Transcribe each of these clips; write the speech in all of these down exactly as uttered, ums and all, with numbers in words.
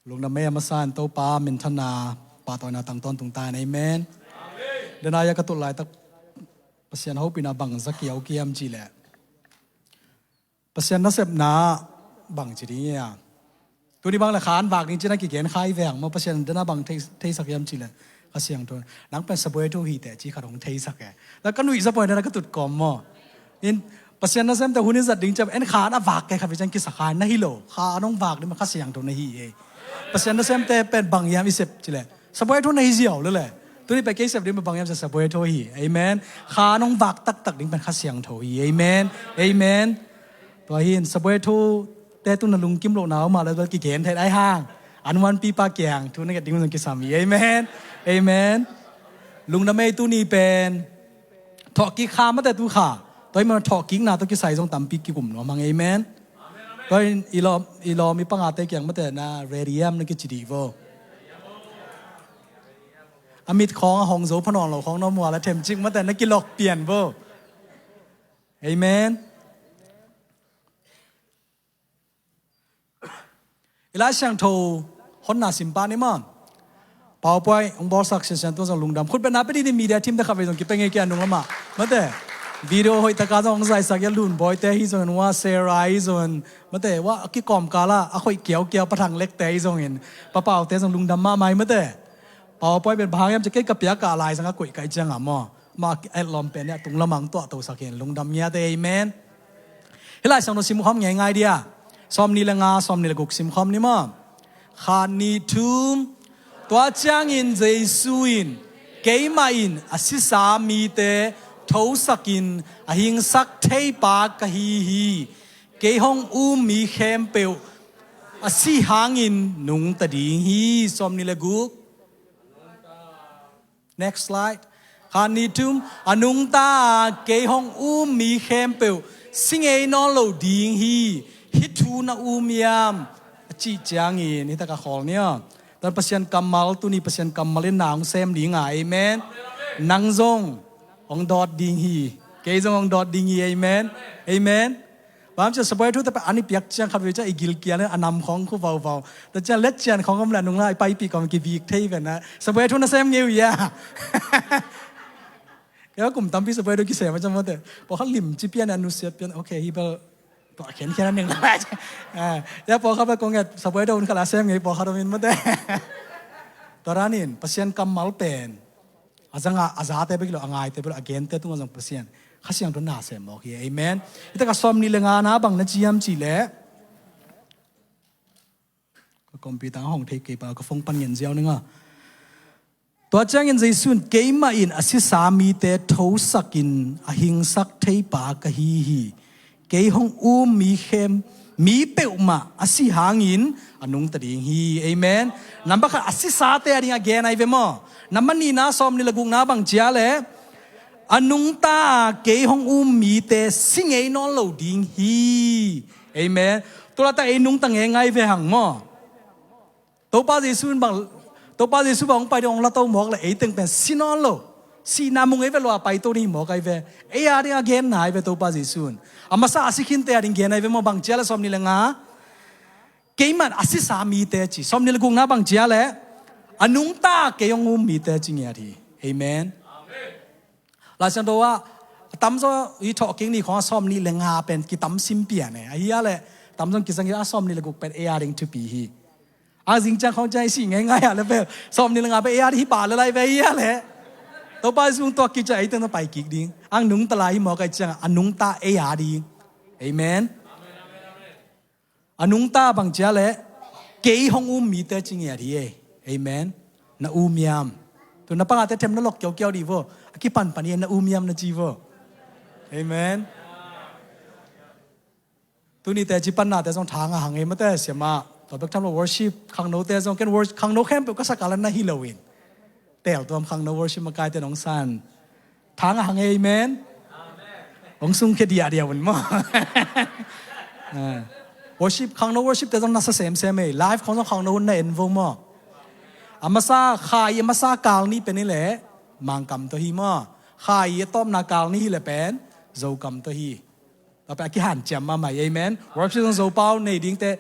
Lungdam ei. A masa in Topa minthanna, pahtawina tang tawntung ta in. Amen. Denai a ka tulh laitak Pasian hopihna bang za kiaukiam cih leh, Pasian nasepna bang ci ding ia, tuni bang le kha an vak ding cih na kigen kha i veng maw. Pasian denai bang thei, theisak hiam cih leh, Kha Siangtho, nang pen sabuaitho hi teh cih khat hong theisak e. Tua ka nuihza poi na ka tut kawm maw. In Pasian nasemte hun in zat ding ciang en kha an a vak kei kha ve ciang kisa kha na hi lo. Kha an hong vak ding mah Kha Siangtho na hi e. Pasian nasemte pen bang hiam i sep cih leh, sabuaitho na hi ziau lel e. Tuni pen kei sep ding pen bang hiam cih leh sabuaitho hi. Amen. Kha an hong vak taktak ding pen Kha Siangtho hi. Amen. Amen. Tua hi in sabuaithote tungah lungkim lohna om a leh bel kigen thei dai hang, an huanpipa kiang thu na nget ding zong kisam hi. Amen. Amen. Lungdam ei. Tuni pen thawhkik kha mate tu kha. Tua hi mah thawhkikna tawh kisai zong tampi kikum nuam hang. Amen. Tua hi in i lawm, i lawm i pangate kiang mate na radium na kici dih vo. A mit khawng a hong zo pha nawn lo khawng na om uh a leh themcik mate na kilok pian vo. Amen. I Lai Siangtho honna sim pah ni maw. PowerPoint hong bawlsak siansian tu zong lungdam. Khut beng na pia dih ni, media team te khat vei zong kipia ngei kei a nung lamah. Mate, video hoih taka zong hong zaisak ia Lun Bawi te hi zongin, Wa Sarah hi zongin, mate, wa a kikawm kal ah a hoih kiaukiau Pa Thang Lek te hi zongin, Pa Pau te zong lungdam mahmah hi mate. PowerPoint pen bang hang hiam cih leh kei ka piak a, a laizang a koih ka hih ciang a maw, amah a etlawm pen hi a, tung lamah hong tuahtosak in lungdam ngiat ei. Amen. Hih Lai Siangtho sim khawm ngeingai dia. Sawmnih le nga, sawmnih le guk sim khawm ni maw. Khat, nih, thum. Tua ciangin Jesu in, "Keimah in a sisa mite thosakin a hingsak theipa ka hi hi. Kei hong um mi khempeuh a sih hangin nungta ding hi." Sawmnih le guk. Next slide. Khat, nih, thum. "A nungta a kei hong um mi khempeuh si ngei nawn lo ding hi. Hih thu na um hiam?" a cih ciangin hih takah khawl ni aw. Tua Pasian kammal, tuni Pasian kammal in na hong sem ding a. Amen. Nang zong hong dawt ding hi. Kei zong hong dawt ding hi. Amen. Amen. Bang hang hiam cih leh sabuaitho te pen an i piak ciang khat vei ciang i gilkial in a nam khawng khu vauvau. Tua ciang letcian khawng om leh a nung lai paipih kawm kivik thei ven a. Sabuaitho na sem ngei uh ia. Kei a kum tampi sabuaitho kisem a ciang mate, pawlkhat limci pian a, nusiat pian. Okay, hi bel tua khenkhen a ning lai. Ah, ia pawlkhat bel kong et sabuaitho hun khat la sem ngei pawlkhat om in mate. Tua dan in Pasian kammal pen a zang a, a zate bek hi lo, a ngaite bek hi lo, a gente tungah zong Pasian Kha Siangtho na sem mawk hi. Amen. Hih takah sawmnih le nga na bang na ci hiam cih leh, ka computer hong thei kei pa, ka phone pan ngen ziau ning a. Tua ciangin Jesu in, "Keimah in a sisa mite thosakin a hingsak theipa ka hi hi. Kei hong um mi khem, mi peuhmah a sih hangin a nungta ding hi." Amen. Nambat khat a sisate a ding a gen ahi ve maw. Nambat nihna, sawmnih le gukna bang ci a leh, "A nungta a kei hong um mite si ngei nawn lo ding hi." Amen. Tua laitak ei nungta ngeingai ve hang maw. Topa Jesu in bang, Topa Jesu bang hong pai ding hong la to mawk leh ei teng pen si nawn lo. Sihna mu ngei ve lo a pai to ding hi mawk ahi ve. Ei a ding a genna ahi ve Topa Jesu in. A masa a si khinte a ding gen ahi ve maw, bang ci a leh sawmnih le nga. Keimah a sisa mite ci. Sawmnih le gukna bang ci a leh, "A nungta kei hong um mite" ci ngiat hi. Amen. Lai Siangtho ah a tamzaw i thawhkik ni khawng a sawmnih le nga pen kitam sim pian e. Ahi a leh tamzaw kizang hi a, sawmnih le guk pen ei a ding thupi hi. A zing ciang khawng ciang i sih ngeingai a leh pen sawmnih le nga pen ei a ding hi pah lel lai ve ahi a leh. Topa Jesu hong tuak kik ciang ei teng na pai kik ding. A nungta lai hi mawk ahi ciang a nungta ei a ding. Amen. A nungta bang ci a leh, "Kei hong um mite" ci ngiat hi e. Amen. Na um hiam? Tu na pangate them na lok kiaukiau dih vo. A kipanpan hi e, "Na um hiam?" na ci vo. Amen. Tuni teci pannate zong thang a hang e mate, siamah. Tua bek tham lo, worship khangnote zong, ken worship khangno khempeuh ka sa kal a na hi lo in. Tel tuam khangno worship makaite nong san. Thang a hang e, amen. Hong sungkhia diahdiah un maw. Ah. Worship, khangno worship te zong na sa semsem e. Live khawng zong khangno hun na en vo maw. A masa, Kha i a masa kal ni pen hi leh Mangkam tawh hi maw. Kha i a tawpna kal ni hi leh pen Zokam tawh hi. Tua pen a kihanciam mahmah hi, amen. Worship zong Zopau nei dingte,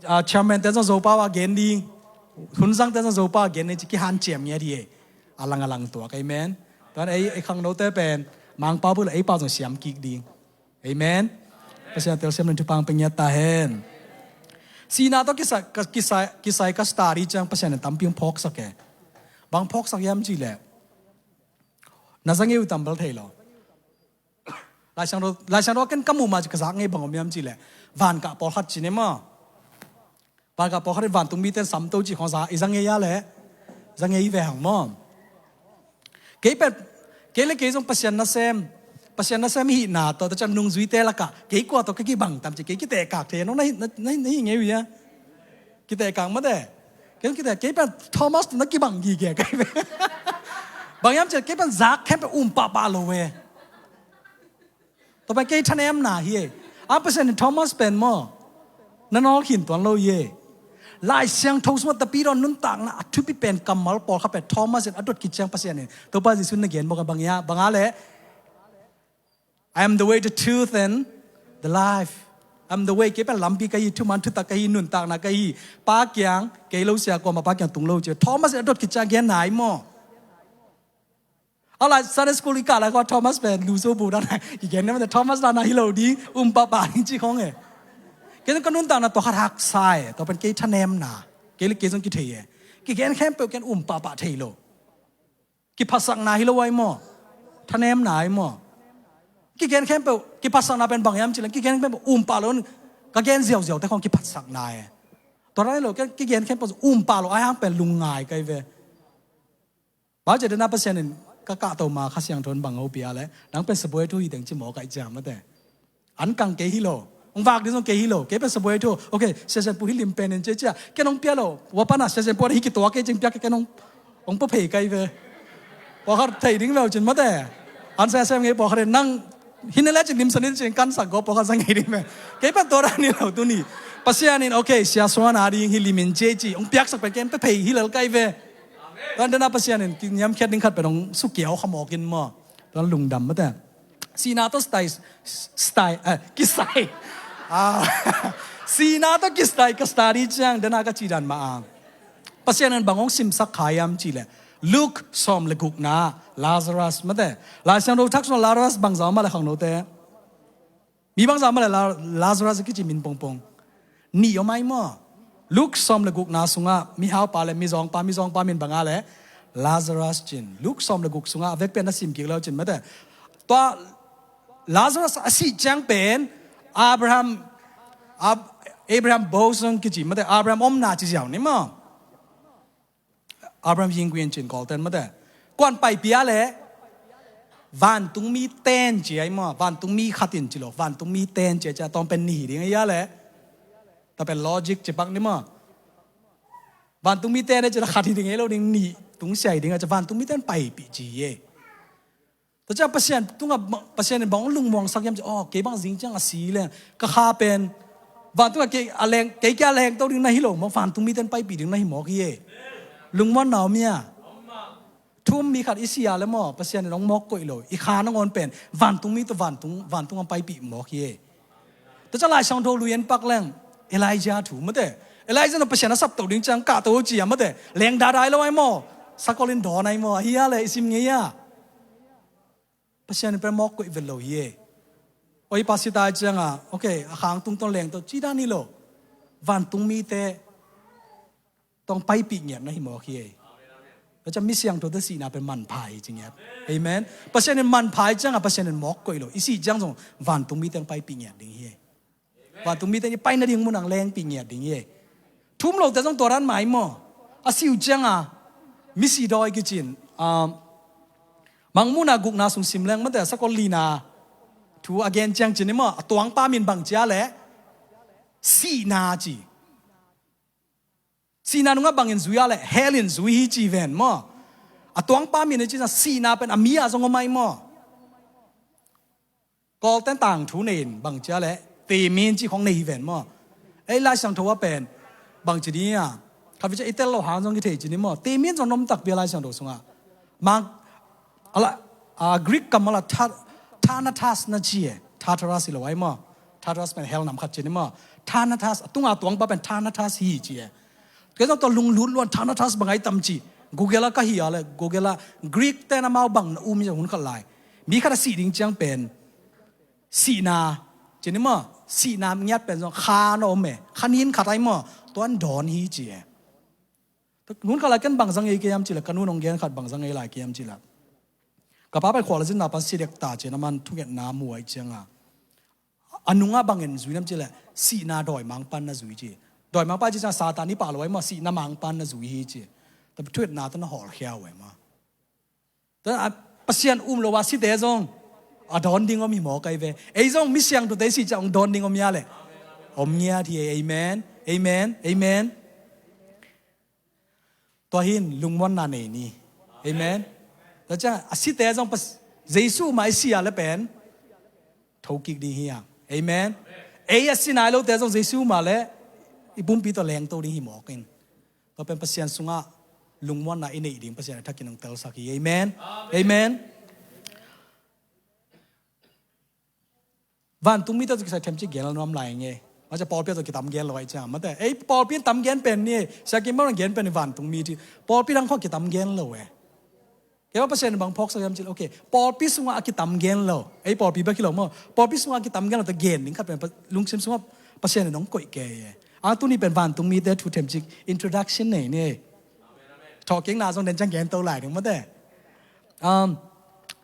ah, chairman te zong Zopau a gen ding. Hun zangte zong Zopa gen nei ci kihanciam ngiat hi e. A lang a lang tuak, amen. Tuan ei, ei khangnote pen Mangpau bul ei pau zong siam kik ding. Amen. Pasian telsiam in thupha pia ngiat ta hen. Sihna tawh kisai, ka, kisai, kisai ka study ciang Pasian in tampi hong phawksak e. Bang phawksak hiam cih leh, na za ngei uh tam bel thei lo. Laisiangtho, Laisiangtho ken ka muh mah ci ka zak ngei bang om hiam cih leh, van kah pawlkhat ci ni maw. Van kah pawlkhat in vantung mite in sam to cih khawng za, i za ngei a leh, za ngei ve hang maw. Kei pen, kei le kei zong Pasian nasem, Pasian nasem i hihna tawh, tua ciang nungzuite lakah kei kua tawh ka kibang tam ci, kei kitehkak thei, no, na hi, na, na, na hi ngei uh hia? Kitehkak mate. Kei kiteh, kei pen Thomas tawh na kibang gige kei ve. Bang hiam cih leh kei pen zak khempeuh um pahpah lo e. Tua pen kei thanemna hi e. A Pasian in Thomas pen maw, na nawl khin tuan lo hi e. Laisiangtho sungah Tapidaw nuntakna a thupi pen kammal pawlkhat pen Thomas in a dot khit ciang Pasian in, Topa Jesu in na gen bawk a, bang hia, bang a leh, "I am the way, the truth and the life. I am the way, kei pen lampi ka hi, thuman thutak ka hi, nuntakna ka hi. Pa kiang kei lo sia kuamah Pa kiang tung lo," ci. Thomas in a dot khit ciang gen nai maw. A lai Sunday school i kah lai khawng Thomas pen luzo bu dan a kigen ne, mate, Thomas dan a hi lo ding, um pahpah ding ci khawng e. Kei zong ka nuntakna tua khat haksa e, tua pen kei thanemna. Kei le kei zong kithei e. Kigen khempeuh ken um pahpah thei lo. Kiphatsakna hi lo ai maw. Thanemna ai maw. Kigen khempeuh, kiphatsakna pen bang hiam cih leh, kigen khempeuh um pah lo, ka gen ziauziaute khawng kiphatsakna e. Tua dan hi lo, ken kigen khempeuh um pah lo ai hang pen lungngai kai ve. Bang hang ci a, dena Pasian in ka kahto ma Kha Siangtho in bang hong pia leh, nang pen sabuai thu hi teng ci mawk ai ciang mate. An kang kei hi lo. Hong vak ding zong kei hi lo. Kei pen sabuai thu. Ok, Sia Sian Pu hi lim pen in ci a, ci a, ken hong pia lo. Ua pan a Sia Sian Pu hi kituak kei cing piak ken hong, hong pua phei kai ve. Pawlkhat thei ding ve uh cin mate. An Sia Sian ngei pawlkhat in nang hi ne le cin lim san in cin kan sak go pawlkhat sa ngei ding ve. Kei pen tua dan hi lo tuni. Pasian in, ok, Sia Suan a ding hi lim in ci a ci, hong piaksak pen ken pia phei hi lel kai ve. Tuan dena Pasian in kiniamkhiat ding khat pen hong sukiau kha mawk in maw. Tuan lungdam mate. Sihna tawh stai, stai, eh, kisai. Ah, sihna tawh kisai ka study ciang dena ka cih dan mah a, Pasian in bang hong simsak kha hiam cih leh, Luke sawm le gukna, Lazarus mate. Laisiangtho thak sungah Lazarus bangzah om a leh khangnote. Mi bangzah om a leh La-, Lazarus a kici min pongpong. Nih om ai maw. Luke sawm le gukna sungah mihaupa le mizawngpa, mizawngpa min bang a leh Lazarus cin. Luke sawm le guk sungah a vek pen na sim kik le uh cin mate. Tua Lazarus a sih ciang pen Abraham, Ab-, Abraham bosom kici mate, Abraham omna ci ziau ni maw. Abraham yingguin cin Kawlten mate. Kuan paipih a leh, vantungmi ten ci ai maw, vantungmi khat in ci lo, vantungmi ten ci ai, ci a tawng pen nih hi ding ai a leh. Tua pen logic ci pak ni maw. Vantungmi ten ai ci a khat hi ding ai lo ding, nih tung sia hi ding ai ci a, vantungmi ten paipih ci e. Tua ciang Pasian tungah, Pasian in bang lungmuangsak hiam ci, oh, kei bang zing ciang a si leng, ka kha pen vantungah kei a leng, kei kia leng to ding na hi lo maw, vantungmi ten paipih ding na hi mawk hi e. Lungmuanna om hia? Thu um mi khat i si a leh maw, Pasian in hong mawk koih lo, i kha nangawn pen vantungmi tawh vantung, vantung hong paipih mawk hi e. Tua ciang Laisiangtho lui en pak leng, Elijah thu mate. Elijah in Pasian a sapto ding ciang kahto ci a mate. Leng dadai lo ai maw. Sakol in dawn ai maw. Ahi a leh i sim ngei a, Pasian in pen mawk koih vet lo hi e. Oi, pastor ciang a, ok, a khang tungtawn leng to ci dan hi lo. Vantungmite tawng paipih ngiat na hi mawk hi e. Tua ciang mi siangthote sihna pen manpha hi ci ngiat. Amen. Pasian in manpha hi ciang a, Pasian in mawk koih lo. I sih ciang zong vantungmite tawng paipih ngiat ding hi e. Vantungmite i paina ding munah lengpih ngiat ding hi e. Thu um lote zong tua dan mah hi maw. A si uh ciang a, misi dawi kicin, ah, Mangmuhna gukna sung sim leng mate, sakol lina thu a gen ciang cin hi maw. A tuangpa min bang ci a leh, sihna ci. Sihna nungah bangin zui a leh, hell in zui hi ci ven maw. A tuangpa min hi ci a, sihna pen a mi a zong om ai maw. Kawlten tangthu nei in bang ci a leh, temin ci khawng nei hi ven maw. Ei Laisiangtho a pen bang ci ding a, khat vei ciang i tel lo hang zong kithei ci ni maw. Temin zong na om takpi a Laisiangtho sungah. Mang, a la, a Greek kammal a Tha-, Thanatos na ci e. Tartarus hi lo ai maw. Tartarus pen hell nam khat ci ni maw. Thanatos, a tunga tuangpa pen Thanatos hi ci e. Kei zong tua lunglut luan Thanatos bang ai tam ci. Google ah ka hi a le, Google ah Greek ten amau bang na um hi zong hun khat lai. Mi khat a sih ding ciang pen sihna ci ni maw, sihna ngiat pen zong kha na om e, kha nin khat ai maw, tuan dawn hi ci e. Hun khat lai ken bang zang ei kei hiam ci le, ka nun hong gen khat bang zang ei lai kei hiam ci le, ka pa pen khual a zinna pan si dek ta ci na man thungetna mu ai cianga a nungah bang en zui nam ci le, sihna dawimangpa na zui ci. Dawimangpa ci ciang Satan i pah lo ai maw, sihna mangpa na zui hi ci. Tapi thungetna tana hawlkhia uh ai maw. Pasian um lo a site zong a dawn ding om hi maw kai ve. Ei zong mi siangthote si ciang hong dawn ding om hia le? Om ngiat hi. Amen. Amen. Amen. Tua hin lungmuanna nei ni. Amen. Tua ciang a site zong Jesu mah i si a le pen thokik ding hi a. Amen. Ei a si nai lote zong Jesu mah le i pumpi tawh lengto ding hi mawk in. Tua pen Pasian sungah lungmuanna i neih ding Pasian a thakin hong telsak hi. Amen. Amen. Vantungmi tawh kisai themcik gen lo nuam lai nge. Maca pawlpi tawh kitam gen lo ai ciang mate. Ei pawlpi tam gen pen ni. Sia kim bang gen pen ni vantungmi ti. Pawlpi dang khawng kitam gen lo e. Kei bang Pasian bang phawksak hiam cil, okay. Pawlpi sungah a kitam gen lo. Ei pawlpi bek hi lo maw. Pawlpi sungah a kitam gen lo te gen ding khat pen lungsim sungah Pasian in hong koih kei e. A tuni pen vantungmite thu themcik introduction nei ni. Thawhkikna zong den ciang gen to lai ding mate.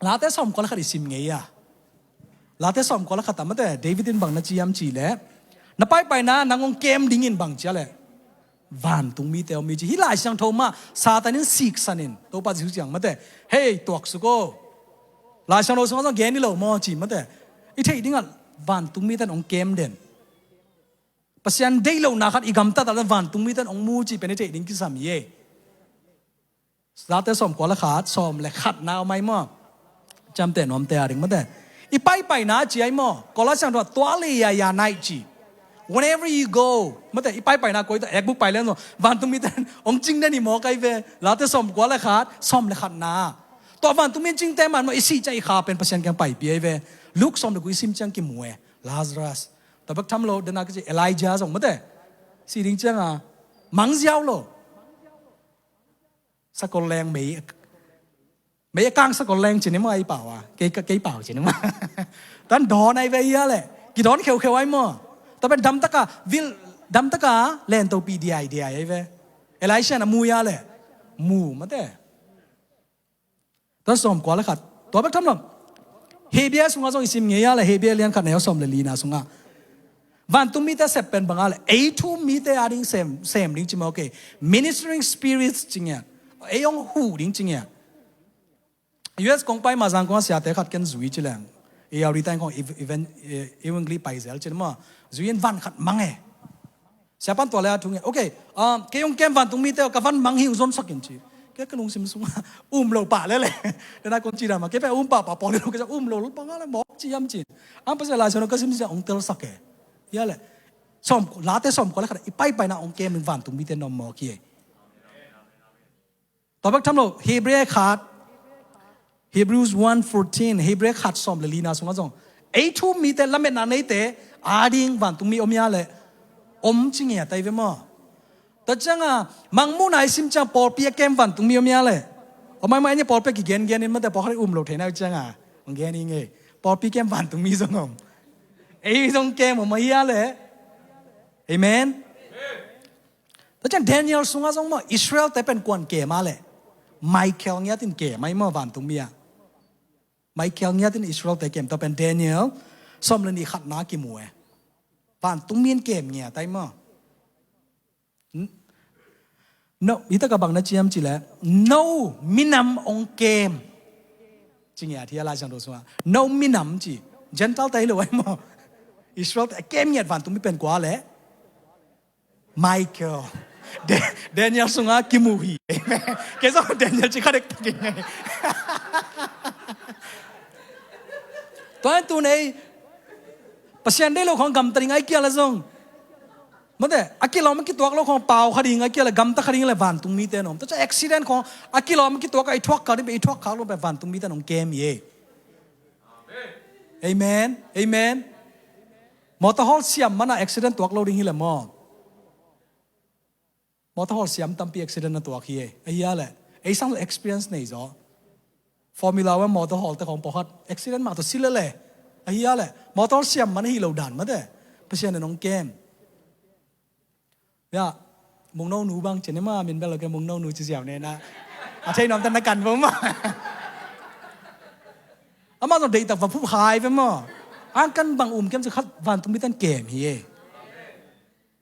Late sawmkua le khat i sim ngei a. Late sawmkua le khat a mate David in bang na ci hiam ci le, na paipaina nang hong kem dingin bang cia le vantungmite om hi ci. Hih Lai Siangtho mah Satan in siksan in Topa Jesu ciang mate, hei tuaksuk o. Lai Siangtho sungah zong gen hi lo maw ci mate. I theih dingah vantungmite in hong kem den. Pasian deih lohna khat i gamtat a le vantungmite in hong mu ci pen i theih ding kisam hi e. Late sawmkua le khat, sawm le khatna om ai maw. Ciamteh nuamte a ding mate. I paipaina ci ai maw. Kolose sangtua tua le ya ya nai ci. Whenever you go. Mate i paipaina koi ta ekbuk pai leng zong vantungmite in hong cing den hi maw kai ve. Late sawmkua le khat, sawm le khatna. Tua vantungmi in cingte man maw i sih ciang i kha pen Pasian kiang paipi ai ve. Luke sawm le guk i sim ciang kimu e. Lazarus. Tua bek tham lo, dena kici Elijah zong mate. Si ding cianga mang ziau lo. Sakol leng mei, mei a kang sakol leng ci ni maw ei pau a. Kei, kei pau ci ni maw. Tan dawn ai ve hia le. Kidawn kheukheu ai maw. Tua pen damtaka, vil damtaka lentopih diaidiai ai ve. Elisha na mu hia le. Mu mate. Tua sawmkua le khat. Tua bek tham lo. Hebrew sungah zong i sim ngei a le Hebrew lian khat neu sawm le lina sungah. Vantungmite sep pen bang a le. Ei thu mite a ding sem, sem ding ci maw ke. Ministering spirits ci ngiat. Ei hong huh ding ci ngiat. U S kong pai ma zang kong a siate khat ken zui ci leng. Ei a ritang kong even, evangeli pai zel ci maw. Zui in van khat mang e. Siapan tua le a thung e. Okay, kei hong kem vantungmite ka van mang hi uh zonsak in ci. Kei ka lungsim sungah um lo pah lele. Dena kong ci dama kei pe um pahpah pawl lo kei um lo lo panga le mawk ci hiam ci. Ang Pasian Lai Siangtho ka sim sia hong telsak e. Hia le. Sawm, late sawmkua le khat i paipaina hong kem in vantungmite in om mawk hi e. Tua bek tham lo, Hebrew khat, Hebrews one fourteen, Hebrew khat sawm le lina sungah zong. Ei thu mite lametna neite a ding vantungmi om hia le. Om ci ngiat ai ve maw. Tua cianga mangmuhna i sim ciang pawlpi a kem vantungmi om hia le. Om ai maw ei ni pawlpi a kigen gen in mate pawlkhat i um lo thei na uh cianga. Hong gen i ngei. Pawlpi kem vantungmi zong om. Ei zong kem om ai hia le. Amen. Tua ciang Daniel sungah zong maw Israel te pen kuan kem a le. Michael ngiat in kem ai maw vantungmi a. Michael ngiat in Israel te kem tua pen Daniel sawm le nih khatna kimu e. Vantungmi in kem ngiat ai maw. No, hita ka bang na ci hiam ci le. No minam hong kem. Ci ngiat hi a Lai Siangtho sungah. No minam ci. Gentile te hi lo ai maw. Israel te kem ngiat vantungmi pen kua le. Michael. Daniel sungah kimu hi. Kei zong Daniel ci kha dek takin. Tua in tu nei. Pasian deih lo khong gamta ding ai kia la zong. Mate, a kilawm a kituak lo khong pau kha ding ai kia la gamta kha ding le vantungmite nom. Tua ciang accident khong a kilawm a kituak a i thuak kha ding i thuak kha lo pen vantungmite nom kem hi e. Amen. Amen. Mawtaw hawl siam mana accident tuak lo ding hi le maw. Motor hawl siam tampi accident na tuak hi e. Ahi a leh ei sang experience nei zaw. Formula One motor hawl te khawng pawlkhat accident mah tawh si lele. Ahi a leh motor siam man ahi lo dan mate. Pasian in hong kem. Ya, Mungno nu bang ci ni maw, min bel lo ke Mungno nu ci ziau ne na. A thei nuam ta na kan bo maw. Amah zong deihtak va phuh hai ve maw. Ang kan bang um kem ci khat vantung mite in kem hi e.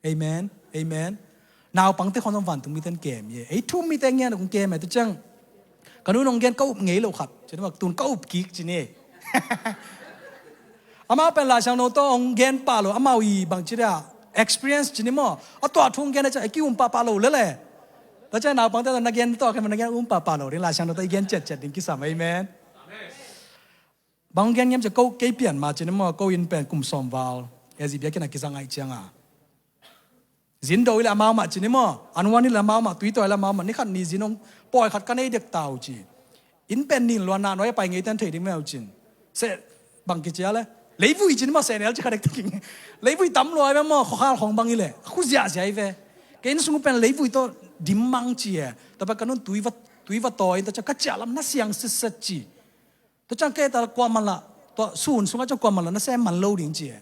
Amen. Amen. Naupangte khawng zong vantung mite in kem hi e. Ei thu mite ngen a kong kem e tu ciang. Ka nu nong gen ka up ngei lo khat. Ci ni maw, tun ka up kik ci ni. Amau pen Lai Siangtho tawh hong gen pah lo, amau i bang ci dia experience ci ni maw. A tua thu hong gen a ciang, a ki um pahpah lo lele. Tua ciang naupangte tawh na gen tawh, kei ma na gen um pahpah lo ding, Lai Siangtho tawh i gen ciatciat ding kisam, amen. Bang hong gen ngiam ci ko kei pian ma ci ni maw, ko inn pen kum sawm val. A zi biakinn a kizang aih ciang a. Zin do i le amau mah ci ni maw, an wan i le amau mah, tui tawi le amau mah, ni khat ni zin hong pawi khat ka nei dek ta uh ci. Inn pen nin luan na nuai a pai ngei ten thei ding meuh cin. Se bang kici a le. Leivui ci ni maw, se nel ci kha dek taking. Leivui tam luai ve maw, khuakhal khawng bang i le. Khu ziahziah i ve. Ka inn sung pen leivui tawh dim mang ci e. Tua pen ka nun tui va, tui va tawi in tua ciang ka ciah lam na siang sitset ci. Tua ciang kei ta kuaman la, tua sun sungah ciang kuaman la na sem man lo ding ci e.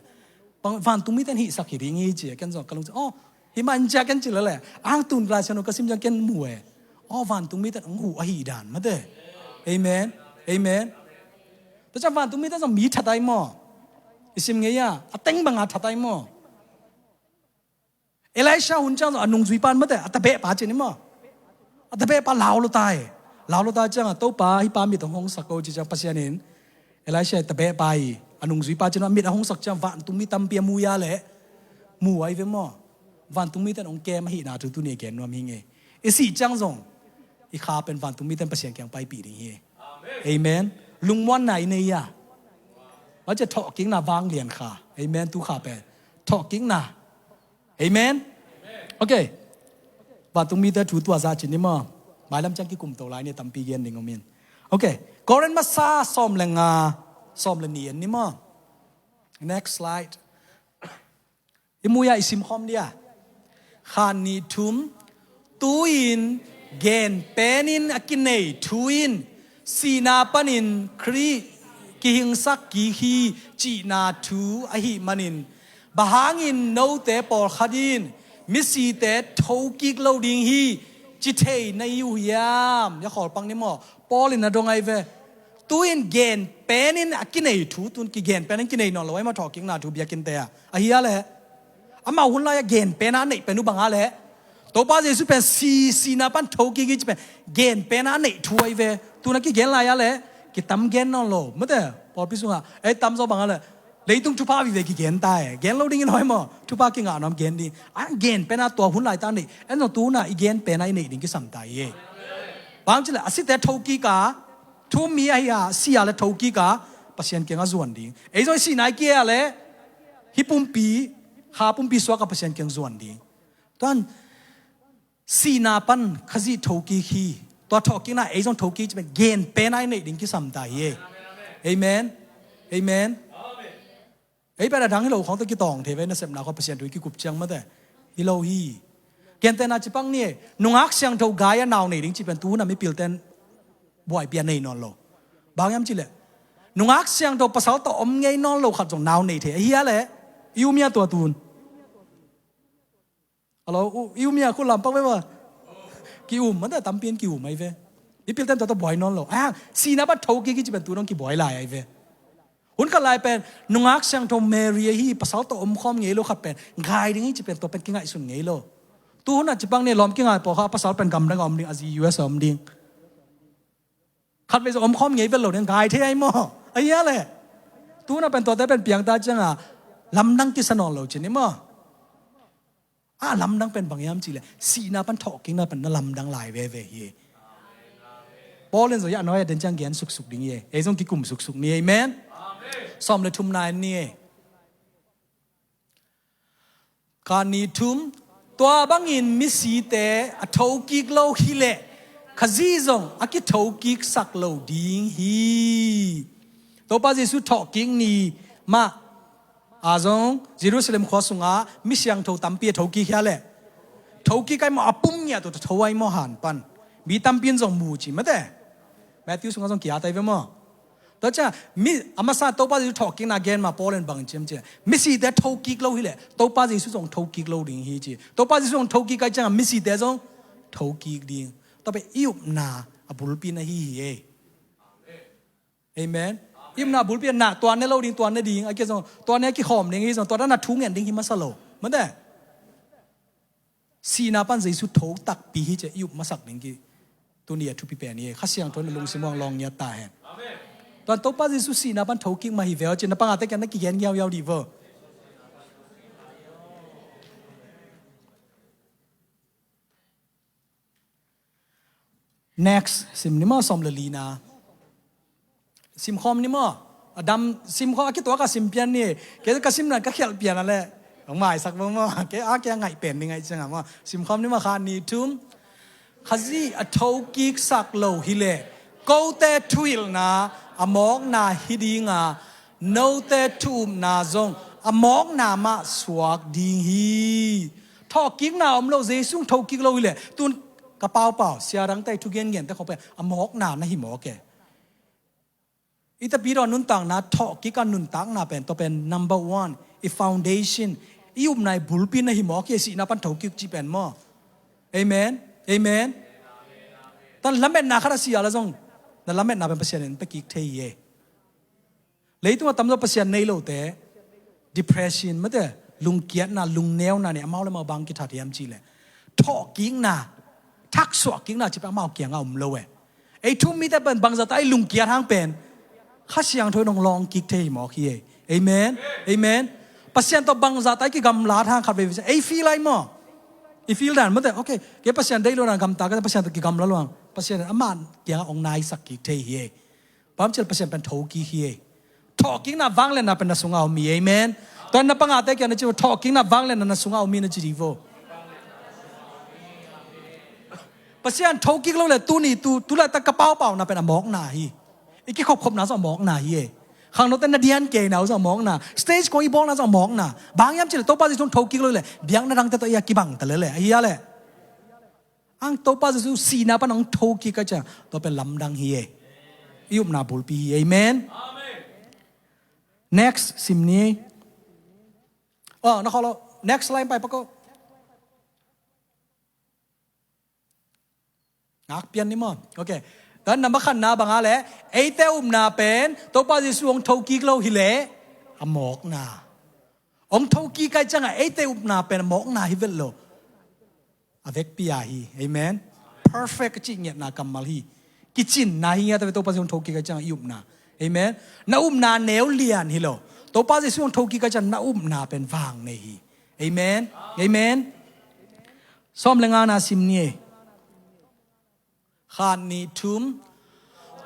Bang vantung mite in hihsak hi ding hi ci e, ken zong ka lung ci, oh, hi man cia ken ci lele. Ang tun Lai Siangtho ka sim ciang ken mu e. Oh, vantung mite in hong huh ahi dan mate. Amen. Amen. Tua ciang vantung mite zong mi that ai maw. I sim ngei a, a teng banga that ai maw. Elisha hun ciang zong a nungzuipa in mate, a tabehpa ci ni maw. A tabehpa lau lo ta e. Lau lo ta ciang a Topa hih pa mit hong hongsak ko ci ciang Pasian in Elisha tabehpa i a nungzuipa ci ni maw, mit a hongsak ciang vantung mi tampi a mu ya le. Mu ai ve maw. Vantung mite in hong kem ahihna thu tuni a gen nuam hi ing e. I sih ciang zong i kha pen vantung mite in Pasian kiang paipih ding hi e. Amen. Lungmuanna i nei a. Tua ciang thawhkikna vanglian kha. Amen, tu kha pen. Thawhkikna. Amen. Ok. Vantung mite thu tua zah ci ni maw. Mailam ciang kikum to lai ni, tampi gen ding om in. Ok. Korin masa sawm le nga, sawm le nih en ni maw. Next slide. I mu ya, i sim khawm dia. Khan nih thum. Tu-in gen penin a kinei thu in sihna panin Khrih kihingsak kik hi cihna thu ahih manin, bang hangin note pawlkhat in misite thokik lo ding hi ci thei na hi uh hiam? Ya khawl pang ni maw. Paul in a dong ai ve. Tu-in gen penin a kinei thu, tun kigen penin kinei nawn lo ai maw, thawhkikna thu biakinn te a. Ahi a leh. Amau hun lai-ah gen pena a neih pen uh bang a leh. Topa Jesu pen si, sihna pan thokik hi ci pen gen pena a neih thu ahi ve. Tuna kigen lai-ah leh kitam gen nawn lo. Mate, pawlpi sungah ei tamzaw bang a leh leitung thupha vive kigen ta e. Gen lo ding in hoi maw. Thupha kingah nuam gen ding. A gen pena tua hun lai ta a neih. En zong tuna i gen pena i neih ding kisam ta hi e. Bang ci leh a site thokik a, thu-um mi ahi a, si a leh thokik a, Pasian kiangah zuan ding. Ei zong i sihna i kei a leh hih pumpi, kha pumpi suak a Pasian kiang zuan ding. Tuan, sihna pan Khazih thokik hi. Tua thawhkikna ei zong thokik ci pen gen pena i neih ding kisam ta hi e. Amen. Amen. Ei pen a dang hi lo khawng tawh kitawng thei ve, nasepna khawng Pasian thu i kikup ciang mate. Hi lo hi. Gentehna ci pak ni e. Nungak siangtho gai a nau nei ding ci pen tu hun a mipilte in buaipih a nei nawn lo. Bang hiam ci leh nungak siangtho pasal tawh om ngei nawn lo khat zong nau nei thei ahi a leh. I um hia tua tun? Hello, i um hia, khut lam pak ve maw. Ki-um, mate tampi in ki-um ai ve. Mipilte in tua tawh buai nawn lo. A, sihna pan thokik hi ci pen tu dong kibuai lai ai ve. Hun khat lai pen nungak siangtho Mary ahi, pasal tawh om khawm ngei lo khat pen gai ding hi ci pen tua pen kingaihsun ngei lo. Tu hun a ci pak ni, lawm kingai pawlkhat a pasal pen gamdang a om ding, a zi U S a om ding. Khatvei zong om khawm ngei vet lo ding, gai thei ai maw. Ahi a leh. Tu hun a pen tuate pen piang ta ciang a lamdang kisa nawn lo ci ni maw. A lamdang pen bang hiam ci leh sihna pan thawhkikna pen na lamdang lai veve hi. Paul in zong ya a nuai a den ciang gen suksuk ding hi. Ei zong kikum suksuk ni. Amen. Sawm le thumna en ni. Khan nih thum. Tua bangin misite a thokik lo hi leh Khazih zong a kithokiksak lo ding hi. Topa Jesu thawhkik ni mah a zong Jerusalem khua sungah mi siangtho tampi a thokik hi a leh. Thokik ai maw, a pum ngiat uh tawh tho ai maw, han pan. Mi tampi in zong mu ci mate. Matthew sungah zong ki-at ai ve maw. Tua ciang mi a masa Topa Jesu thawhkikna gen ma Paul in bang ciam ciam, misite thokik lo hileh Topa Jesu zong thokik lo ding hi ci. Topa Jesu zong thokik ai ciangah misite zong thokik ding. Tua pen i upna a bulpi na hi hi ei. Amen. I upna a bulpi na tuan ne lo ding, tuan ne ding a kia zong, tuan ne a kikhawm ding hi zong, tua dan a thu ngen ding hi masa lo. Mate. Sihna pan Jesu tho takpi hi ci-a i up masak ding ki. Tuni a thupi pen hi. Kha Siangtho in a lungsim uang lawng ngiat ta hen. Tuan Topa Jesu sihna pan thokik mah hi ve aw ci-a na pangate kiang na kigen ngiauhiau dih vo. Next, sim ni maw, sawm le lina. Simkhawm ni maw. A dam simkhawm a kituak a sim pian ni. Kei ka sim nan ka khialh pian a leh. Hong maisak bang maw. Kei a kei a ngaih pen ni ngaih ciangah maw. Simkhawm ni maw, khat ni thum. Khazih a thokiksak lo hileh kote thuhilhna a mawkna hi dinga, note thu-upna zong a mawkna mah suak ding hi. Thawhkikna om lo, Jesu thokik lo hileh tun ka paupau sia dangte i thugen gente khawng pen a mawkna na hi mawk e. I Tapidaw nuntakna thawhkik a nuntakna pen, tua pen number one, i foundation, i upna i bulpi na hi mawk hi. Sihna pan thokik cih pen maw. Amen. Amen. Tan lametna khat a si a la zong na lametna pen Pasian in pia kik thei hi. Leitung a tamzaw Pasian nei lote, depression mate, lungkiatna, lungneuna nei, amau le amau bang kithat hiam cih leh thawhkikna, thaksuahkikna cih pen amau kiangah om lo e. Ei thu um mite pen bangzah ta i lungkiat hang pen Kha Siangtho in hong lawng kik thei mawk hi ei. Amen. Amen. Pasian tawh bangzah ta i kigamlat hang khat vei vei ei feel ai maw. I feel dan mate, okay, kei Pasian deih lo dan gamta ka, Pasian tawh kigamla lo hang Pasian in amah kiangah hong naisak kik thei hi ei. Bang hang hiam cih leh Pasian pen thokik hi ei. Thawhkikna vangliatna pen na sungah om hi. Amen. Tua na pangate kiang na ci vo, thawhkikna vangliatna na sungah om hi na ci dih vo. Pasian thokik lo leh tuni tu, tu laitak ka paupauna pen a mawkna hi. I kikhopkhopna zong a mawkna hi ei. Khangnote na dian keina uh zong a mawkna. Stage kong i bawlna zong a mawkna. Bang hang hiam cih leh Topa Jesu thokik lo leh biakna dangte tawh i a kibang ta lel e. Ahi a leh. Ang Topa Jesu sihna pan hong thokik a ciang tua pen lamdang hi ei. I upna bulpi hi. Amen. Next, sim ni. Oh, na kholo. Next line pai pako. Ngak pian ni maw. Okay. Tan number khatna bang a leh eite upna pen Topa Jesu hong thokik lo hileh a mawkna. Hong thokik ai ciangah eite upna pen a mawkna hi vet lo. A vekpi a hi. Amen. Perfect a cih ngiatna kammal hi. Kicinna hi ngiat a ve, Topa Jesu hong thokik ai ciangah i upna. Amen. Na upna neu lian hi lo. Topa Jesu hong thokik ai ciang na upna pen vang nei hi. Amen. Amen. Sawm le ngana sim ni ei. Khat ni thum.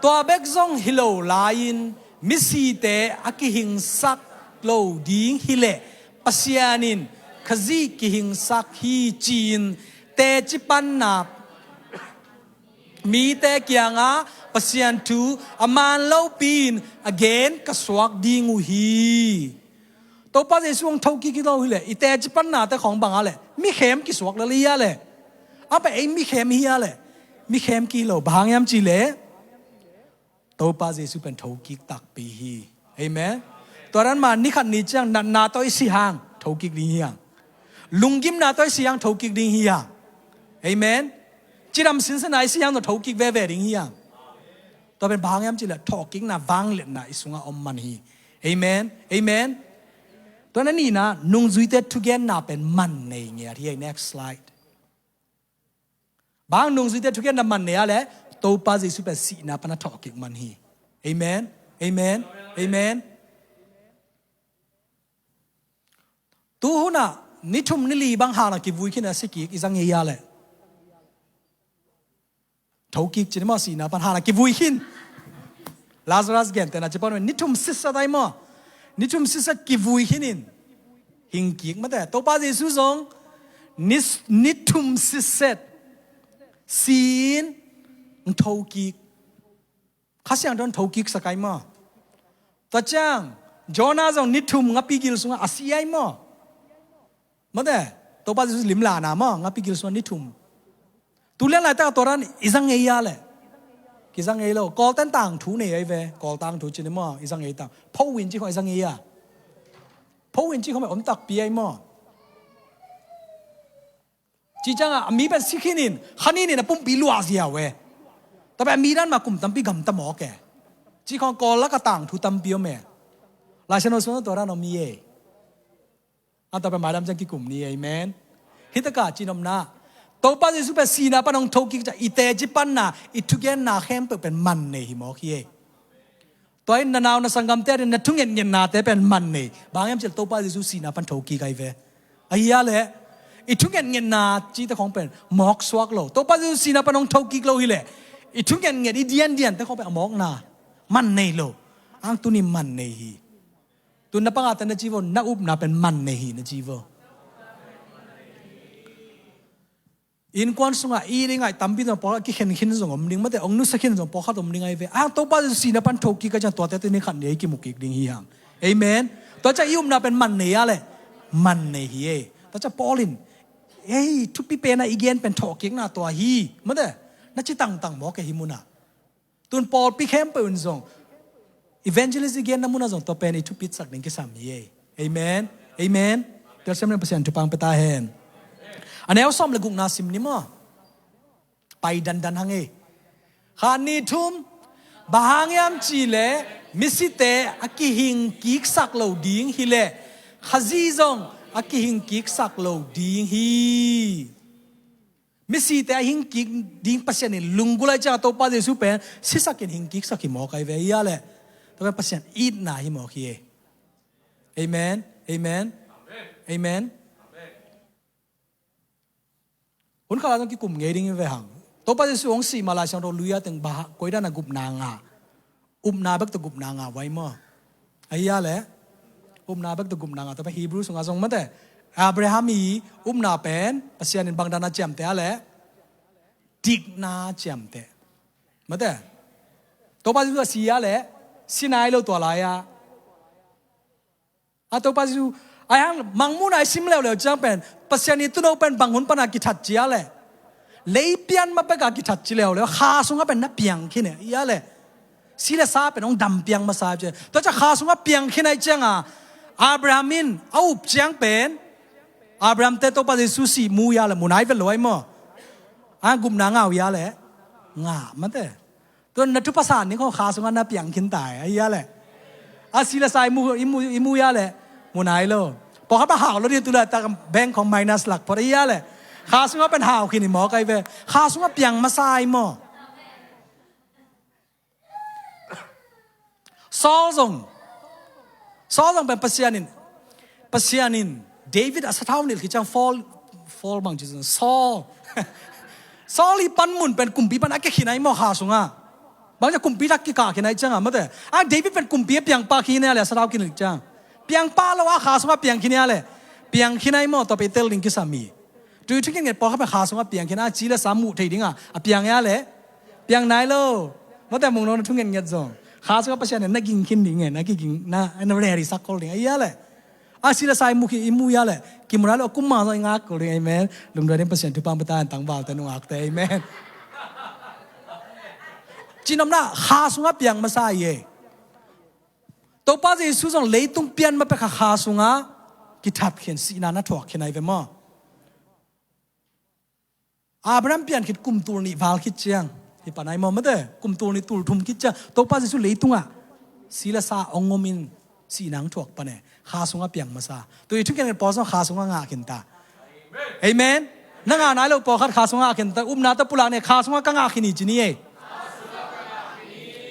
Tua bek zong hi lo lai-in misite a kihingsak lo ding hileh Pasian in Khazih kihingsak hi ci-in teci panna mite kiangah Pasian thu a man lopi-in a gen ka suak ding uh hi. Topa Jesu hong thokik hi lo hileh i teci pannate khawng bang a leh mikhem kisuak lel hi a leh. A pen ei mikhem hi a leh. Mikhem kih lo bang hang hiam cih leh Topa Jesu pen thokik takpi hi. Amen. Tua dan mah ni khat ni ciang natna tawh i si hang thokik ding hi hang. Lunggimna tawh i si hang thokik ding hi hang. Amen. Cidam sinsenna i si hang tawh thokik veve ding hi hang. Tua pen bang hang hiam cih leh thawhkikna vangliatna i sungah om man hi. Amen. Amen. Tua na nihna, nungzuite thugenna pen man nei ngiat hi. Next slide. Bang nungzuite thugenna man nei a leh Topa Jesu pen sihna pan a thawhkik man hi. Amen. Amen. Amen. Tu hunah ni thum ni li bang hanah kivui khin a si kik i zang hi a leh. Thokik ci ni maw, sihna pan hanah kivui khin. Lazarus gentehna ci pan ni thum sitset ai maw. Ni thum sitset kivui khin in hing kik mate. Topa Jesu zong ni, ni thum sitset si-in thokik. Kha Siangtho in thokik sak ai maw. Tua ciang Jonah zong ni thum ngapi gil sungah a si ai maw. Mate, Topa Jesu limlana maw, ngapi gil suan ni thum. Tu lian laitak a tua dan i za ngei a leh, ki za ngei lo. Kawlten tangthu nei ahi ve. Kawl tangthu ci ni maw, i za ngei ta. Pho win ci khong i za ngei a. Pho win ci khong pen om takpi ahi maw. Ci ciangah a mi pen si khinin, kha ninin a pumpi luah ziau e. Tua pen a mi dan mah kum tampi gamta mawk e. Ci khong Kawl lak a tangthu tampi om e. Lai Siangtho sung tua dan om hi e. A tua pen maidam ciang kikum ni, amen. Hi takah ci nopna, Topa Jesu pen sihna pan hong thokik ciang i teci panna, i thugenna khempeuh pen man nei hi mawk hi e. Tua in na nau na sanggamte ading na thungetngetnate pen man nei. Bang hiam cih leh Topa Jesu sihna pan thokik ahi ve. Ahi a leh i thungetngetna cihte khong pen mawk suak lo. Topa Jesu sihna pan hong thokik lo hi leh i thungetnget, i diandiante khong pen a mawkna man nei lo. Ang tuni man nei hi. Tun na pangate na ci vo, na upna pen man nei hi na ci vo. Innkuan sungah i ding ai tampi zong pawlkhat kikhen khin zong om ding, mate, ong nusia khin zong pawlkhat om ding ahi ve. A Topa Jesu sihna pan thokik a ciang tuate tuni khat ni ei kimu kik ding hi hang. Amen. Tua ciang i upna pen man nei a leh man nei hi e. Tua ciang Paul in ei thupi pen a i gen pen thawhkikna tua hi, mate, na ci tangtang mawk e hi munah. Tun pawlpi khempeuh in zong evangelist i genna munah zong tua pen i thupitsak ding kisam hi e. Amen. Amen. Telsiam in Pasian thupha pia ta hen. A neu sawm le gukna sim ni maw. Pai dandan hang e. Khat ni thum. Bang hang hiam cih leh misite a kihing kiksak lo ding hi leh Khazih zong a kihing kiksak lo ding hi. Misite a hing kik ding Pasian in lunggulh a ciang Topa Jesu pen sisakin hing kiksak hi mawk ahi ve. Ahi a leh tua pen Pasian itna hi mawk hi e. Amen. Amen. Amen. Hun khat a zong kikum ngei ding hi ve hang. Topa Jesu hong sih ma Lai Siangtho lui a teng bang, koi dan a gupna ngah. Upna bek tawh gupna ngah vai maw. Ahi a leh upna bek tawh gupna ngah. Tua pen Hebrew sungah zong mate, Abraham i upna pen Pasian in bang dan a ciamteh a leh dikna ciamteh. Mate, Topa Jesu a si a leh si nai lo tua lai-ah. A Topa Jesu a hang mangmuhna i sim leuleu ciang pen Pasian i tuuno pen bang hun pana kithat ci a leh lei pian ma peka kithat ci leuleu, kha sungah pen na piang khin e. Ahi a leh si le sa pen hong dam piang masa ci. Tua ciang kha sungah piang khin ahi cianga Abraham in a up ciang pen Abraham te Topa Jesu sih mu a leh mu nai vet lo ahi maw. A gupna ngah uh a leh ngah mate. Tua na thupha san ni khong kha sungah na piang khin ta e. Ahi a leh a si le sa i mu, i mu, i mu a leh mu nai lo. Pawlkhat pa hau lo ding, tu laitak bank khong minus lak phot. Ahi a leh kha sungah pen hau khin hi mawk ahi ve. Kha sungah piang masa ahi maw. Saul zong, Saul zong pen Pasian in, Pasian in David a sathau nilh khit ciang Paul, Paul bang ci zong Saul. Saul i panmun pen kumpi pan a kia khin ahi maw kha sungah. Bang ciang kumpi thak kikah khin ahi cianga mate. A David pen kumpi a piang pah khin a leh a sathau kinilh ciang piang pah lo a kha sungah piang khin a leh piang khin ahi maw. Tua pen i tel ding kisam hi. Tui thungetnget pawlkhat pen kha sungah piang khin a, si le sa muh thei dinga a piang a leh piang nai lo. Mate, mung lo na thungetnget zong kha sungah Pasian in na ging khin ding e, na kiging na, na ready sak khol ding. Ahi a leh a si le sa i mu khin, i mu a leh kimu nai lo, a kum ma zong i ngak khol ding. Amen. Lungduai ding Pasian thupha pia ta hen, tangvalte nungakte. Amen. Ci nopna kha sungah piang masa hi e. Topa Jesu zong leitung pian ma pek kha sungah kithat khin, sihna na thuak khin ahi ve maw. Abraham pian khit kum tul nih val khit ciang hi pan ahi maw mate, kum tul nih tul thum khit ciang Topa Jesu leitungah si le sa hong omin sihna hong thuak pan e. Kha sungah piang masa. Tui thungetnget pawl zong kha sungah ngah khin ta. Amen. Na ngah nai lo pawlkhat kha sungah ngah khin ta. Upna tawh pulak ni, kha sungah ka ngah khin hi ci ni e.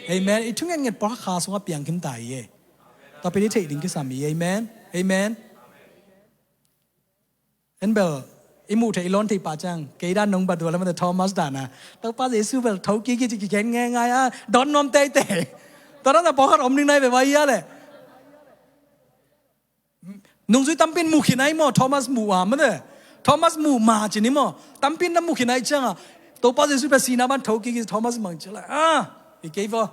Amen. I thungetnget pawlkhat kha sungah piang khin ta hi e. Tua pen i theih ding kisam hi. Amen. Amen. En bel i muh theih i lawn theih pah ciang kei dan nong bat uh a leh mate, Thomas dan a Topa Jesu bel thokik hi ci kikhen ngeingai a, dawn nuam teitei. Tua dan a pawlkhat om ding nai ve vai a leh. Nungzui tampi in mu khin ahi maw, Thomas muh a mate. Thomas muh ma ci ni maw. Tampi in na mu khin ahi cianga Topa Jesu pen sihna pan thokik hi, Thomas mang ci leh a, hi kei vo.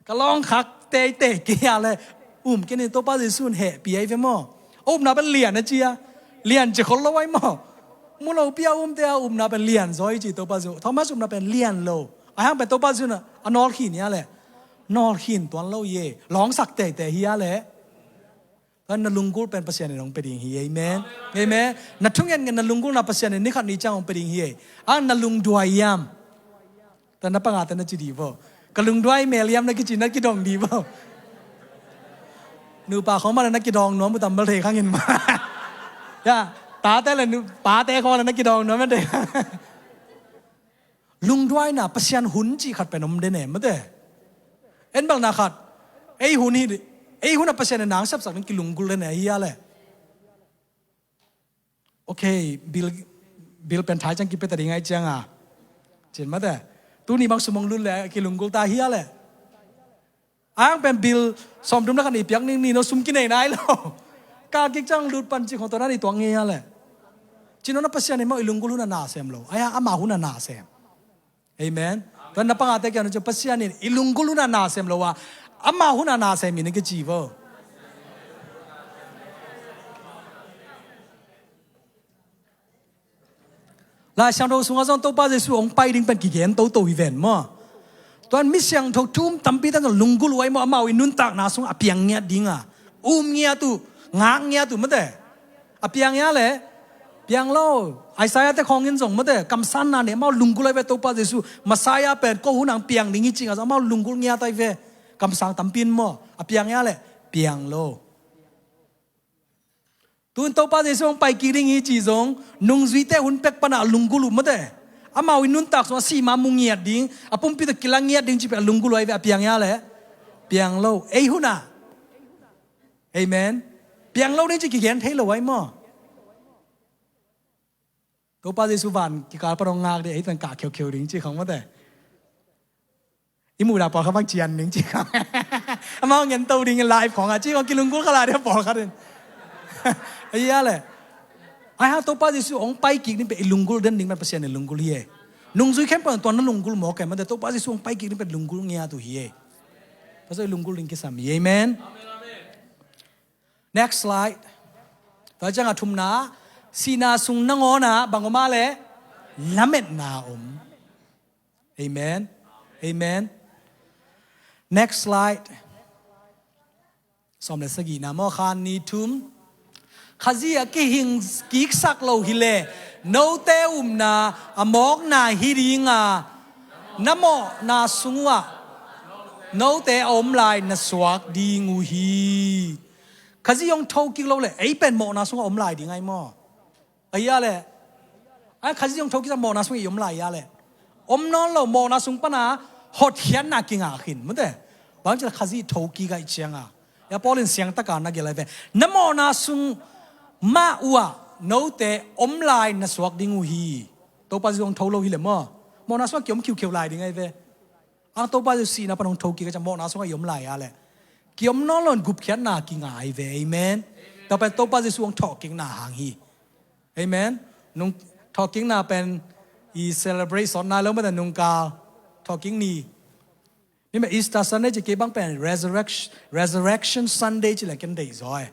Ka lawng khak teitei kei a leh um kei ni, Topa Jesu in hehpih ahi ve maw. A upna pen lian a ci a. Lian ci khol lo ai maw. Mu lo pi a umte a upna pen lian zaw hi ci Topa Jesu. Thomas upna pen lian lo. Ahi hang pen Topa Jesu in a nawlkhin hi a leh. Nawlkhin tuan lo hi e. Lawngsak teitei hi a leh. Tua na lunggulh pen Pasian in hong pia ding hi e. Amen. Amen. Na thungetnget na lunggulhna Pasian in ni khat ni ciang hong pia ding hi e. A na lungduai hiam? Tua na pangate na ci dih vaw. Ka lungduai mel hiam na kici na kidong dih vaw. Nupa khawng mah le na kidong nuam uh tam bal thei khang in mah. Ya, tate le nu-, pate khawng le na kidong nuam thei khang. Lungduaina Pasian hun cih khat pen om den e, mate. En balna khat. Ei hun hi, ei hun a Pasian in nang sepsak ding kilunggulh den e, hi a leh. Okay, bil, bil pen thai ciang kipia ta ding ai ciang a. Cin mate. Tuni bang sum hong lut leh kilunggulh ta hi a leh. Ang pen bil sawmthum na khat ni piak ning ni no sum kinei nai lo. Kal kik ciang lut pan ci khong tua na ni tuak ngei a leh. Ci no na Pasian in maw i lunggulh hun a na sem lo. Ai a ama hun a na sem. Amen. Tua na pangate kiang no ci Pasian in i lunggulh hun a na sem lo a. Ama hun a na sem in kici vaw. Lai Siangtho sungah zong Topa Jesu hong pai ding pen kigen toto hi ven maw. Tuan mi siangtho thum tampi tan zong lunggulh uh ai maw, amau i nuntakna sungah a piang ngiat ding a. Um ngiat uh, ngak ngiat uh mate. A piang ngiat leh, piang lo. Isaiah te khawng in zong mate, kamsanna nei amau lunggulh ai ve Topa Jesu. Messiah pen ko hun ang piang ding hi ci nga zong amau lunggulh ngiat ai ve. Kamsang tampi in maw, a piang ngiat leh, piang lo. Tun Topa Jesu hong pai kik ding hi ci zong, nungzuite hun pek pana a lunggulh uh mate. Amau i nuntak sung a sih ma mu ngiat ding, a pumpi tawh kilang ngiat ding ci pek a lunggulh uh ai ve a piang ngiat leh. Piang lo. Ei hun a. Amen. Piang lo ding ci kigen thei lo ai maw. Topa Jesu van kikal pan hong ngak ding, ei tan kah kheukheu ding ci khong mate. I muhdah pawlkhat bang cian ding ci khong. Amau ngen to ding live khong a ci khong kilunggulh kha lai ding pawlkhat in. Ahi a leh. Ai hang Topa Jesu hong pai kik ding pen i lunggulh den ding pen Pasian in lunggulh hi e. Nungzui khempeuh in tua na lunggulh mawk e mate Topa Jesu hong pai kik ding pen lunggulh ngiat uh hi e. Tua zong i lunggulh ding kisam hi. Amen. Next slide. Tua ciang a thumna, sihna sung nangawn ah bang om a leh lametna om. Amen. Amen. Next slide. Sawm le sagihna maw, khan ni thum. Khazih a kihing kiksak lo hi leh note upna a mawkna hi ding a, na mawhna sung uh ah note a om lai na suak ding uh hi. Khazih hong tho kik lo leh ei pen mawhna sungah om lai ding ai maw. Ahi a leh. Ai Khazih hong tho kik a mawhna sungah i om lai a leh. Om nawn lo mawhna sung pana hotkhiatna kingah khin mate. Bang ci leh Khazih tho kik a i ciang a. Ya Paul in siangtaka na gelh ai ve. Na mawhna sung mah uh ah note om lai na suak ding uh hi. Topa Jesu hong tho lo hi leh maw. Mawhna sungah kiom khiukheu lai ding ai ve. Ang Topa Jesu sihna pan hong tho kik a ciang mawhna sungah i om lai a leh. Kiom nawn lo in gupkhiatna kingah ai ve. Amen. Tua pen Topa Jesu hong thawhkikna hang hi. Amen. Nung thawhkikna pen i celebrate sawt nai lo mate nungkal. Thawhkik ni. Ni mah Easter Sunday ci kei bang pen Resurrection, Resurrection Sunday ci leh ken deih zaw e.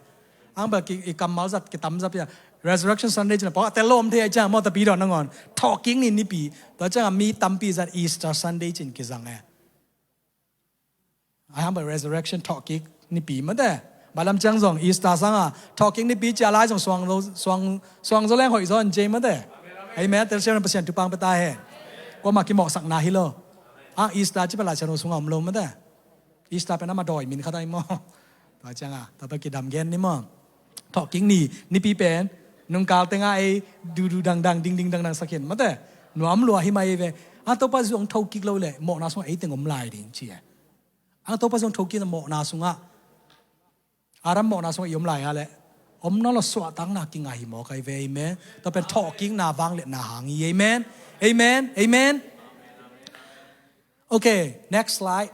Ang bel ki, i kammal zat, kitam zat pia. Resurrection Sunday ci leh pawh a tel lo om thei a ciang maw tapi dawn nangawn. Thawhkik ni nipi. Tua ciang a mi tampi zat Easter Sunday ci in kizang e. Ai hang bel Resurrection thawhkik nipi mate. Bang lam ciang zong Easter sang a thawhkik nipi ci a lai zong suang zo, suang, suang zo leng hoih zaw in ci mate. Amen. Tel siam na Pasian thupha pia ta hen. Kuamah kimawhsakna hi lo. Ang Easter ci pen Lai Siangtho sungah om lo mate. Easter pen amah dawi min khat ai maw. Tua ciang a, tua pen kidam gen ni maw. Thawhkik ni, nipi pen, nungkal tengah ei, dudu dangdang, dingding dangdang sak hin, mate. Nuam lua hi mai ve. A Topa Jesu hong tho kik lo leh, mawhna sungah ei teng om lai ding ci e. A Topa Jesu hong tho kik mawhna sungah. Adam mawhna sungah i om lai a leh. Om nawn lo suahtakna kingah hi mawk ai ve, amen. Tua pen thawhkikna vangliatna hang hi, amen. Amen, amen. Okay, next slide.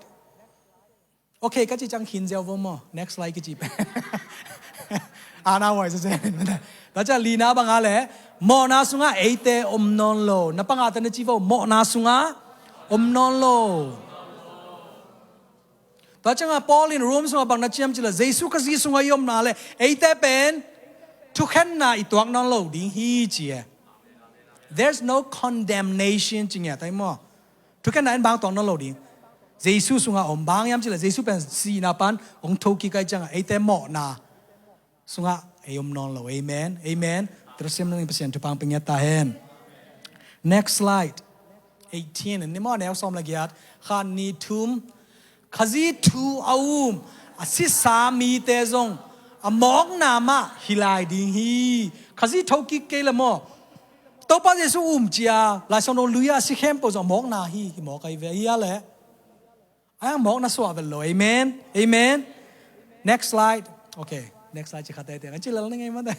Okay, ka ci ciang khin ziau vo maw. Next slide kici pen. Ana huai sa zen. Tua ciang lina bang a leh. Mawhna sungah eite om nawn lo. Na pangate na ci vo. Mawhna sungah om nawn lo. Tua ciangah Paul in Rome sungah bang na ci hiam cih leh Jesu Khazih sungah i omna leh eite pen Thukhenna i tuak nawn lo ding hi ci e. There's no condemnation ci ngiat ai maw. Thukhenna in bang tuak nawn lo ding. Jesu sungah om bang hiam cileh Jesu pen sihna pan hong thokik ai ciangah eite mawhna sungah ei om nawn lo. Amen. Amen. Tua siam nang Pasian thupha pia ngiat ta hen. Next slide. Eighteen. Ni maw neu sawm le giat. Khan ni thum. Khazih thu a um a sisa mite zong a mawkna mah hi lai ding hi. Khazih thokik kei le maw. Topa Jesu um cia Lai Siangtho lui a si khempeuh zong a mawkna hi, hi mawk ai ve. Hi a leh. Ai ang mawkna suah vel lo. Amen. Amen. Next slide. Okay. Next slide ci khat tete. An ci lal ni ngei mate.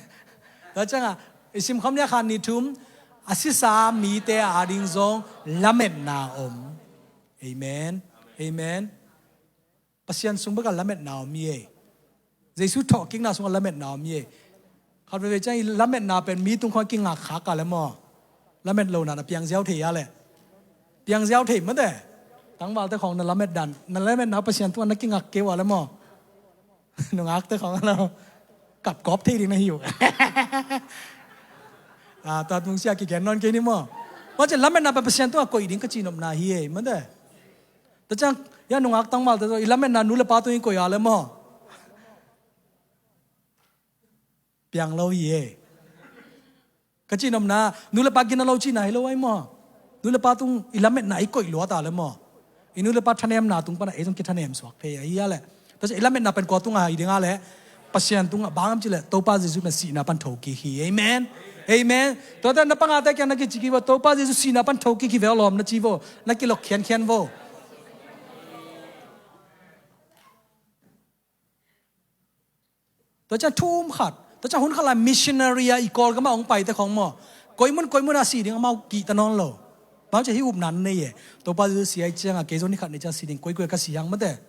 Tua ciangah i simkhawm ni a khan ni thum a sisa mite a ding zong lametna om. Amen. Amen. Pasian sung bekah lametna om hi ei. Jesu thawhkikna sungah lametna om hi ei. Khat veve ciang i lametna pen mi tung khawng kingak khak a le maw. Lamet lo na na piang ziau thei a le. Piang ziau thei mate. Tangvalte khawng na lamet dan. Na lametna Pasian tungah na kingak kei a le maw. Nungakte khawng a le. Kapkawp thei ding na hi uh. Ah, tua tungsiah kigen nawn kei ni maw. Maw cian lametna pen Pasian tungah koih ding ka cihnopna hi ei mate. Tua ciang, ya nungak tangvalte tawh i lametna nu le pa tung i koih a le maw. Piang lo hi e. Ka cihnopna, nu le pa gina lo cihna hi lo ai maw. Nu le pa tung i lametna i koih luat a le maw. I nu le pa thanemna tung pana ei zong kithanem suak thei a hi a le. Tua ciang i lametna pen kua tungah hi ding a le. Pasian tungah bang am cileh Topa Jesu na sihna pan thokik hi. Amen. Amen. Tua tan na pangate kiang na kiciki va Topa Jesu sihna pan thokik hi ve a lawm na ci vo. Na kilok khiankhian vo. Tua ciang thu um khat. Tua ciang hun khat lai missionary a i Kawlgam a hong paite khawng maw. Koimun koimun a si ding amau kihta nawn lo. Bang ciang hi upna nei e. Topa Jesu si ai ciangah kei zong ni khat nei ciang si ding koikoi ka si hang mate.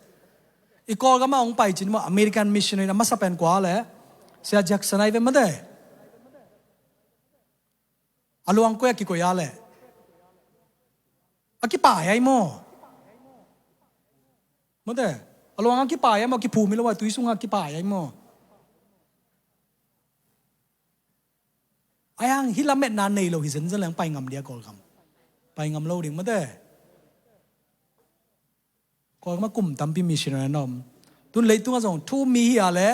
I Kawlgam a hong pai cin maw American missionary na masa pen kua le. Sia Jackson ai ve mate. A luang koi a kikoi a le. A kipai ai maw. Mate. A luang a kipai ai maw kiphum hi lo a tui sungah kipai ai maw. Ai hang hi lametna nei lo hi zenzen leng pai ngam dia Kawlgam. Pai ngam lo ding mate. Kawlgam a kum tampi missionary na om. Tun leitung a zong thu mi hi a le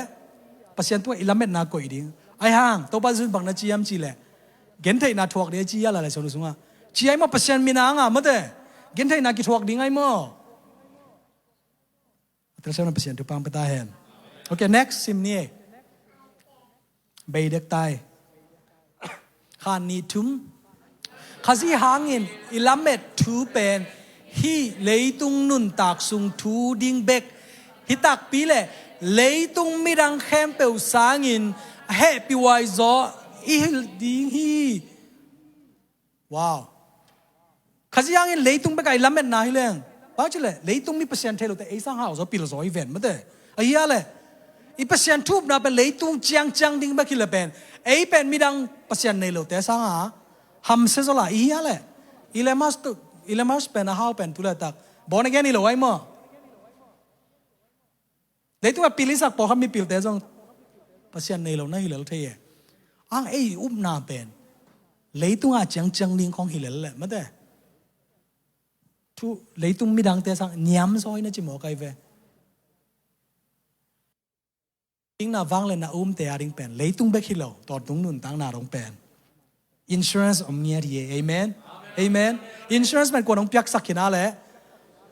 Pasian tungah i lametna koih ding. Ai hang Topa Jesu bang na ci hiam ci le. Gentheihna thuak ding a ci a la le sonu sungah. Ci ai maw Pasian mina anga mate. Gentheihna kithuak ding ai maw. A tel siam na Pasian thupha pia ta hen. Okay, next sim ni e. Bei dek tai. Khan ni thum. Khazih hangin i lamet thu pen hih leitung nuntak sung thu ding bek hi takpi le leitung midang khempeuh sangin a hehpihhuai zaw i hilh ding hi. Wow. Khazih hangin leitung bekah i lametna hi leng. Bang cileh leitung mi Pasian thei lote ei sang hau zaw pil zaw i ven mate. Ahi a le. I Pasian thupna pen leitung ciangciang ding bek hi le pen. Ei pen midang Pasian nei lote sanga hamsia zaw la i hi a le. Elon Musk tu, Elon Musk pen a hau pen tu le tak. Born again hi lo ai maw. Leitung a pil i sak pawlkhat mipilte zong Pasian nei lo na hi lel thei e. Ang ei upna pen leitung a ciangciang ding khawng hi lel le mate. Thu leitung midangte sang niam zaw hi na ci mawk ai ve. Dingna vang le na umte a ding pen leitung bek hi lo tawntung nuntakna dong pen. Insurance om ngiat hi e. Amen. Amen. Insurance pen kua nong piaksak khin a le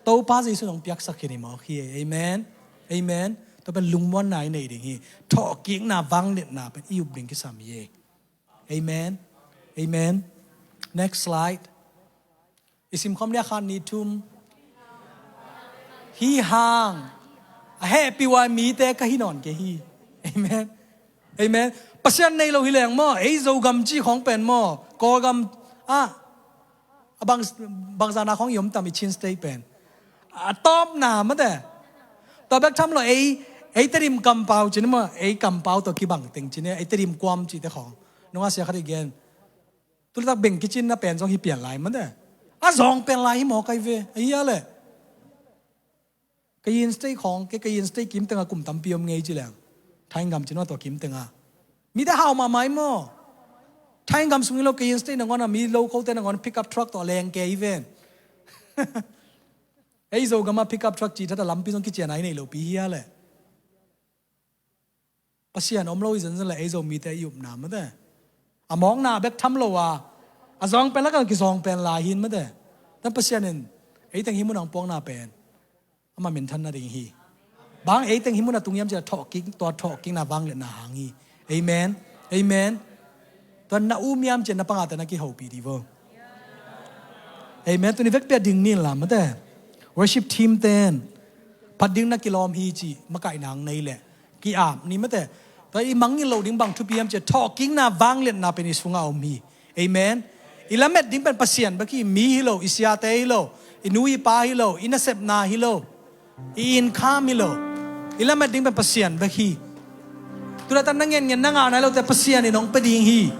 Topa Jesu nong piaksak khin hi mawk hi e. Amen. Amen. Tua pen lungmuanna i nei ding hi. Thawhkikna vangliatna pen i up ding kisam hi e. Amen. Amen. Next slide. I simkhawm lia khan ni thum. Hi hang a hehpihhuai mite ka hi nawn kei hi. Amen. Amen. Pasian nei lo hi leng maw ei Zogam ci khawng pen maw Kawlgam ah a bang bangzana khawng i om tam i Chin State pen a tawpna mate. Tua bek tham lo ei ei Tedim kampau cin maw ei kampau tawh kibang teng cin ei Tedim kuam cite khawng nunga sia khat i gen. Tulatak beng kicinna pen zong hi pian lai mate. A zawng pian lai hi mawk ai ve ahi a le. Kayin State khawng ke Kayin State kim tenga kum tampi om ngei ci leng. Thainggam cin maw tua kim tenga. Mite hau mahmah hi maw? Thaigam sung hi lo, Kayin State nangawn a mi local te nangawn pick up truck tawh leng kei hi ven. Ei Zogam a pick up truck cih thadah lampi zong kician a i neih lopi hi a leh. Pasian om lo i zenzen leh ei Zomite i upna mate. A mawkna bek tham lo a, a zawng pen lak a kizawng pen lai hi mate. Tua Pasian in ei teng hih mun a hong puakna pen ama minthan nading hi. Bang ei teng hih mun a tung hiam cih leh thawhkik, tua thawhkikna vangliatna hang hi. Amen. Amen. Tua na um hiam cih leh na pangate na kihopih dih vo. Amen. Tuni vekpi a ding ni in la mate. Worship team ten phat ding na kilawm hi cih makaihna hong nei leh ki-ap ni mate. Tua i mangngilh loh ding bang thupi hiam cih leh thawhkikna vangliatna pen i sungah om hi. Amen. I lamet ding pen Pasian bek hi. Mi hi lo, i siate hi lo, i nu i pa hi lo, i nasepna hi lo, i income hi lo. I lamet ding pen Pasian bek hi. Tulaitak na ngenngen na ngah nai lote Pasian in hong pia ding hi.